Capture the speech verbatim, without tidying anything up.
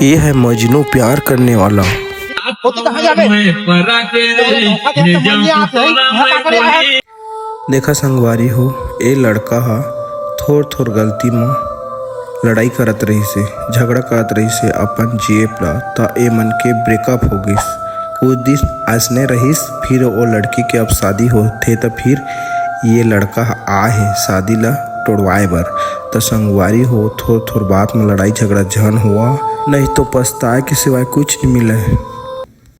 ये है मजनू प्यार करने वाला। वो तो कहाँ जाबे? धोखा देके मनिया आप है, यहाँ का करे आए? देखा संगवारी हो, ए लड़का हा थोर थोर गलती म लड़ाई करत रहिसे, झगड़ा करत रहिसे अपन जीएफ ला, त ए मन के ब्रेकअप हो गिस। कुछ दिन अइसने रहिस, फिर ओ लड़की के अब शादी होथे, त फिर ये लड़का ह आए हे शादी ला टोड़वाए बर। त संगवारी हो, थोर थोर बात म लड़ाई झगड़ा झन होवा, नहीं तो पछताए के सिवाय कुछ नहीं मिले।